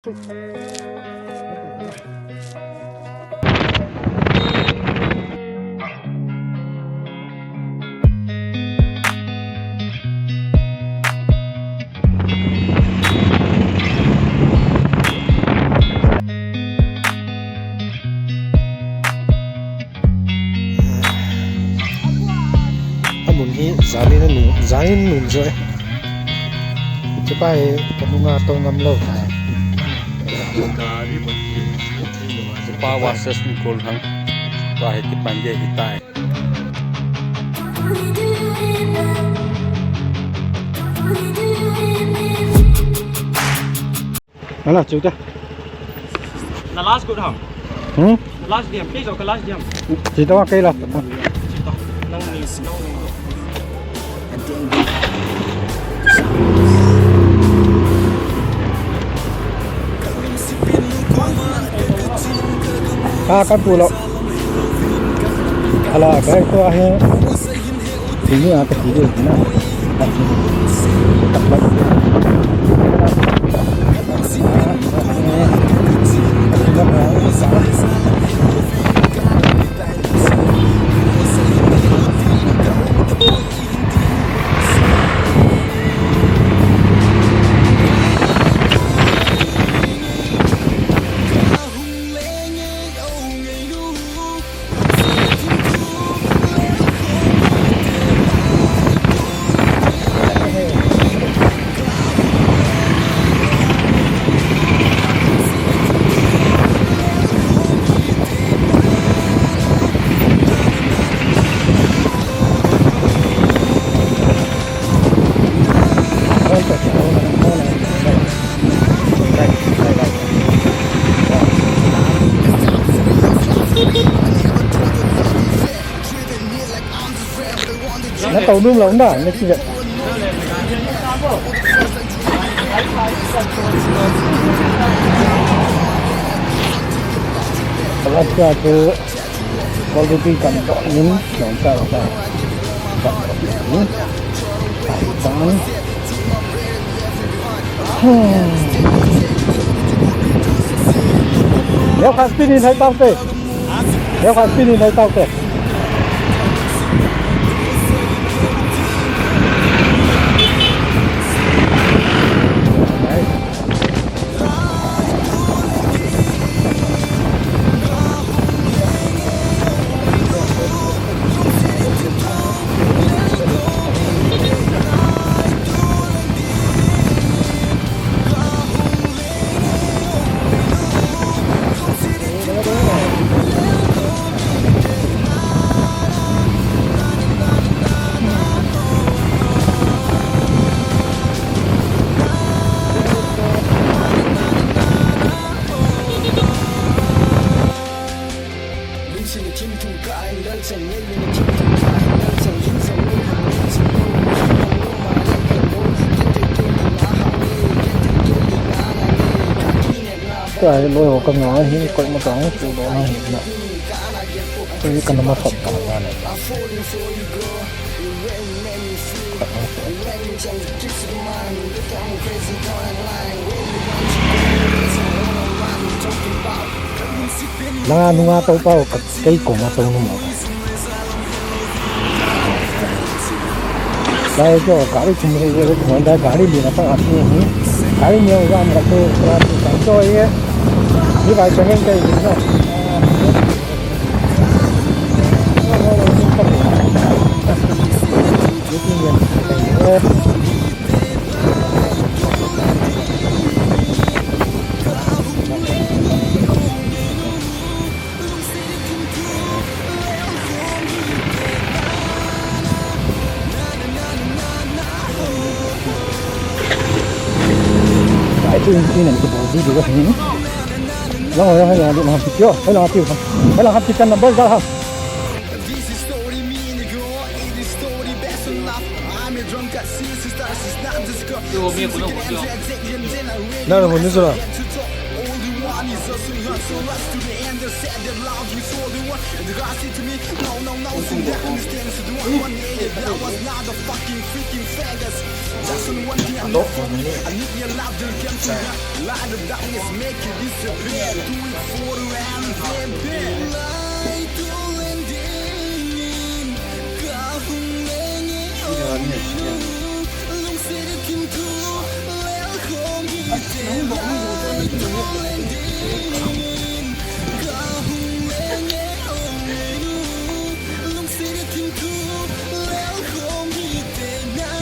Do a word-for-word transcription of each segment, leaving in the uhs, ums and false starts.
Amun hi janin anun, janin anun jo e. Chupa hi kanunga to ngam lou tai. Chupa versus Ngulhang. Tua hi kipan gei hitai. Nala chu ta. Na last good ham. Hmm? Na last diam. Please, okay, last diam. Chi ta wa kai last. Chi ta. Nang ni, nang ni. Ka, ka pu lo. Ala, ka ko ahe. Tini a ka ti de na. Na tau dum lou da, na ki ja. Acha tu quality kan to nin, nong ta ta. Kan to nin. Ai tan. Hmm. Leo kha speed in hai tau te. Leo kha speed in hai tau te. Tua hi loi ho ka nga hi, koima ka hung su do na hi na. Tua hi ka na ma thot ta na na. Langa nunga to pau ka kei koma to nung lo. Lai jo gari thum he, he, he, Honda gari li na ta ati hi. Gari ni ga am ga to, ga to, ga to ye. Ni ga chang ngai kai ni na. Ai, tu in, tu in, tu bol di, di, di. Lang, lang, lang, lang, lang, picture, lang, picture, lang, picture number, lang. Nana hon ni sura.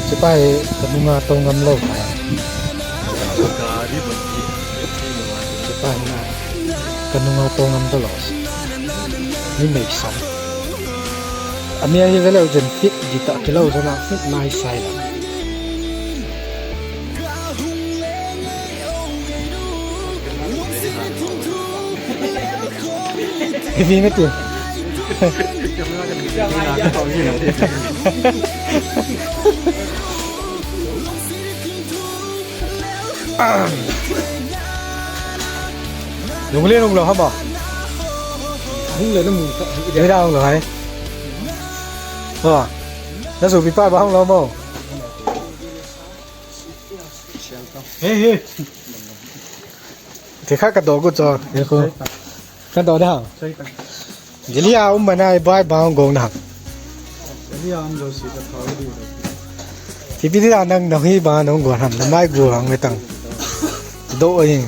Hiche pa hi kanunga tou ngam lou. Hiche pa hi na kanunga tou ngam talou. Ni mei sa. Ami ahi veleu jen fit di ta kilou jana fit nai sai la. Hivi na ti. Nung le nung lo haba. Nung le nung. Ida nung lo hai. Ba. Na su pi pa ba hung lo mo. Hey, hey. Te kha ka do ko cho. Ye ko. Ka do da. Jeli a um bana bai ba gong na. Jeli a um lo si ka thau di. Ti pi di da nang na hi ba nong go ham na mai go hang me tang. Do oi.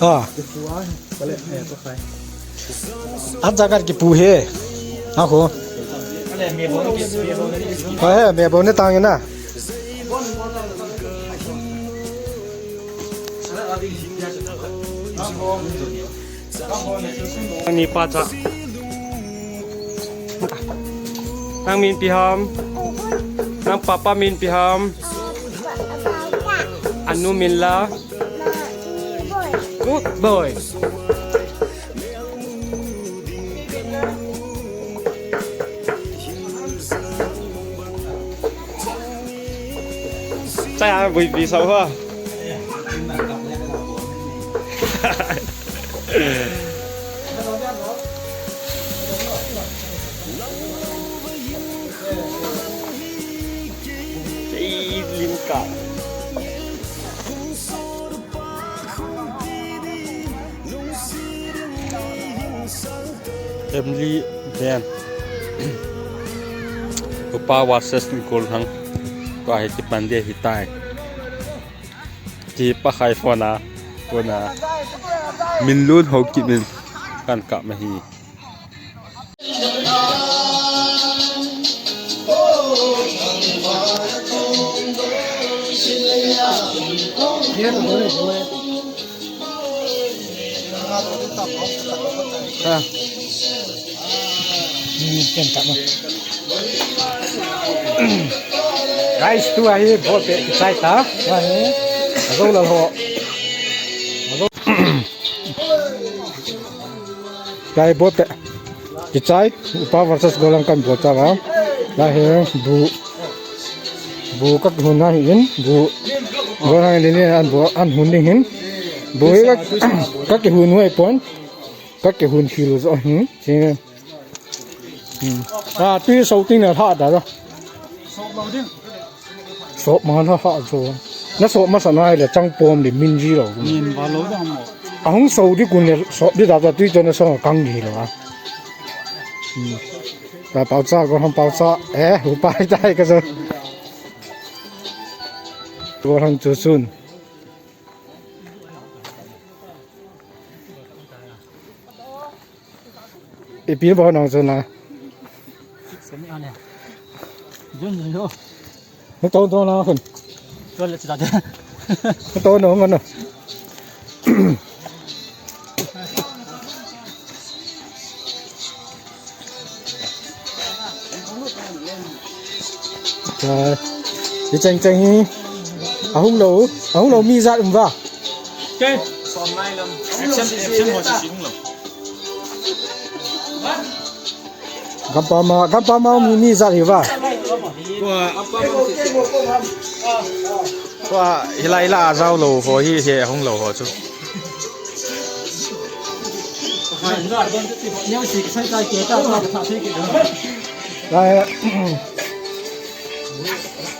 Ah. An jagat kipu he. A ko. Ko he me bo ne tang na. Nang ni pa cha. Nang min pi ham. Nang papa min pi ham. Anu min la. Good boy. Chaya vui pi sao ha. Ei, lim ka. Family band. Upa versus Golhang. Tua hi ti pan de hi tai. Ti pa khai phone a. Phone a. Min lun ho ki min kan ka ma hi. Guys, tua hi bol pe kichai ta. Tua hi. Azo lal ho. Azo. Tua hi bol pe. Kichai, Upa versus Golhang kan bol ta va. Tua hi bu. Bu ka kihun na hi in, bu. Golhang in an bu, an hun ding hin. Bu hi ka, ka kihun huai pon. Ka kihun khel u jo hi. Hi. Hmm. A, tui so ting na tha da da. Sop ma na ha jo. Na sop masa na le chang pom le min ji lo. Min va lo da mo. A hung so di kun le sop di da da tui cho na so kang di lo a. Hmm. Ta pau cha, Golhang pau cha. Eh, hu pai tai ka jo. Golhang chu sun. Ipi bol nang chu na. Jun jun yo. Ni to to na khun. To le chita de. Ni to no ngano. Hi cheng cheng hi. Ahung lou, ahung lou mi jat um va. Ke. Action, action ho si hung lou. Gampam a, gampam a mi, mi jat hi va. Tua, tua, hilai la jao lou ho hi, he hung lou ho chu. Lai,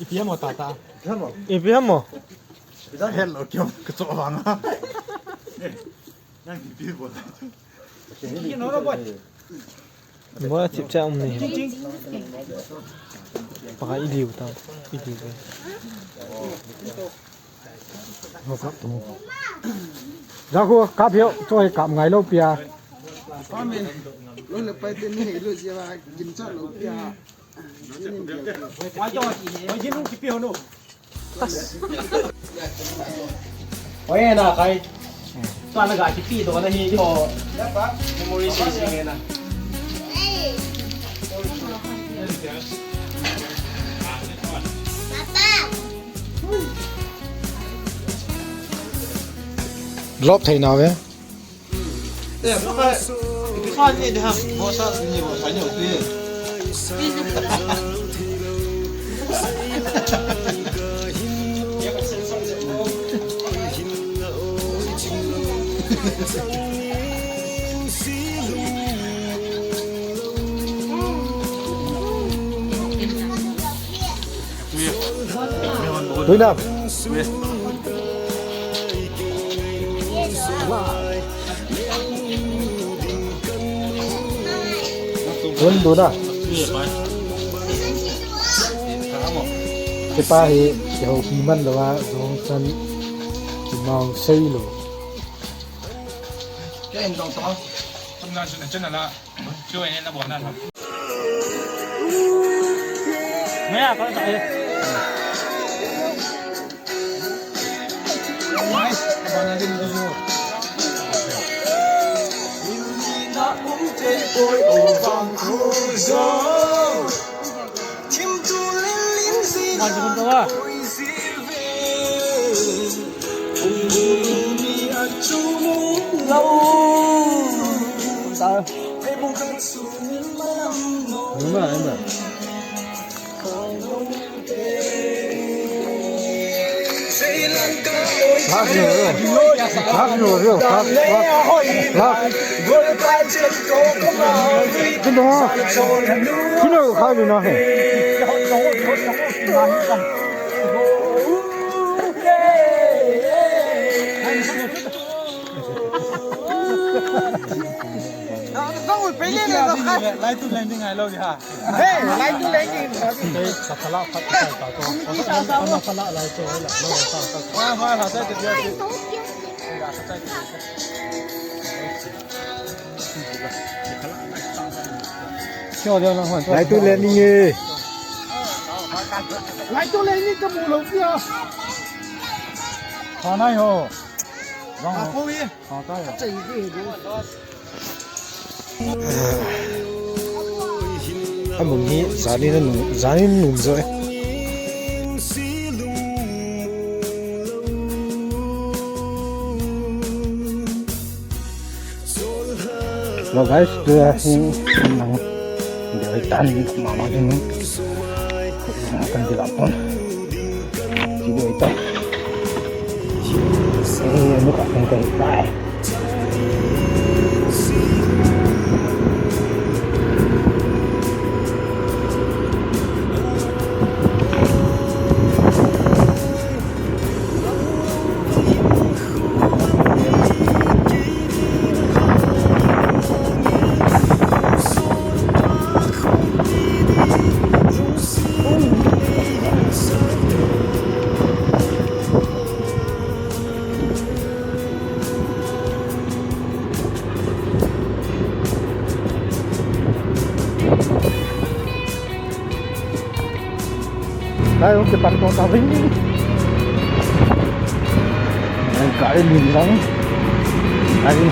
Ipi ham mo tata? Ipi ham mo? Hello, kiom, kacho vang. Bola chip cha um ni. Pakai i liu ta. I liu. Jago kap hiu, choi kap ngai lou pia. Amen. Lo le pai te ni lo jia gin cha lou pia. Oi, na kai. Tua na ga kipi doh na hi ho. Memory se se na. Lop thei na ve. Tuina. Don don a. Kipa hi kihoupi man lou a, jong chan kimang sei lou. Kei in tong tong. Tum na sun chen na la. Chu en na bon na. Maya ko sa. Lai tu leng ding ngai lou di ha. Hey, lai tu leng ding. Hey, sa phala phat sa ta ko. Sa phala lai tu la. Lo sa sa. Wa wa ha sa tu. Lai tu leng ding e. Lai tu leng ding ka mu lou di ha. Kha nai ho. Vang ho. Kha ta ho. Amun hi janin anung, janin nung jo e. Hello guys, tua hi nang doi tan mama jing kan dila pon. Video ito. Eh, ano ka kung kahit na eh. Lai, hung kipan ko ta ving. Ai, gari lim lang. Ai.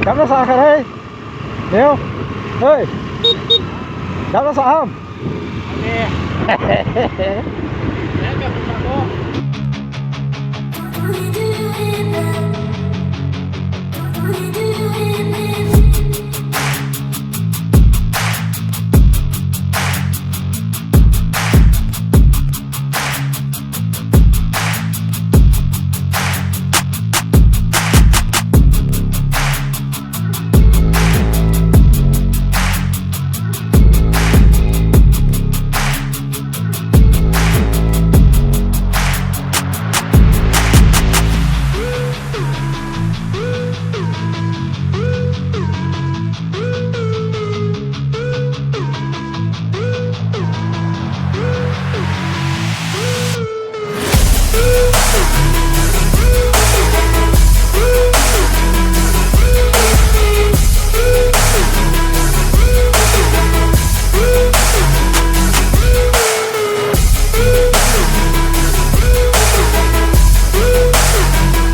Kam na sa kha hai. Neo. Hey. Kam na sa ham.